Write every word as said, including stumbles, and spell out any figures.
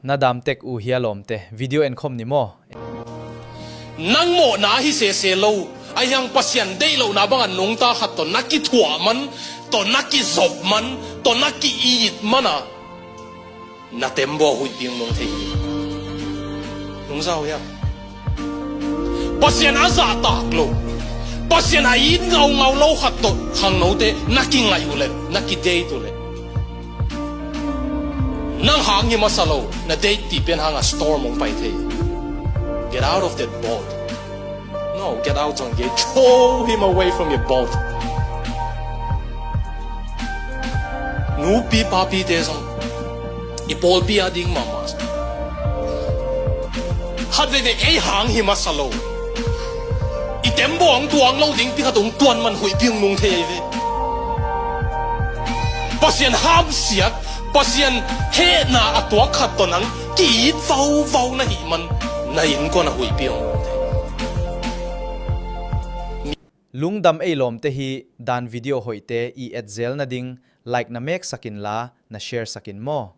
Na dam tek uh hia lawmte, video en khawm ni maw? Nang mawhna hi sese lo, ahi hang Pasian deih lohna banga nungta khat tawh na kithuah man, tawh na kizop man, tawh na ki-it man a, na tembaw huih ding nung thei hi. Nungza uh hiam? Pasian a zahtak lo, Pasian a it ngaungau lo khat tawh khangnote na kingaih uh leh, na kidate uh leh, nang hang hi masa lo, na date tih pen hanga storm hong pai thei. Get out of that boat. No, get out zong hi kei, throw him away from your boat. Nupi papite zong i pawlpi a ding mahmah. Khat veivei ei hang hi masa lo, i tembaw hong tuang lo ding pi khat hong tuan man huihpi hong nung thei ahi ve. Pasian hamsiat, Pasian hehna a tuak khat tawh nang ki-it vauvau na hih man, na innkuan a huihpi hong nung thei. Lungdam ei lawmte, hih dan video hoihte i etzel nading like na meksak inla na share sak in maw?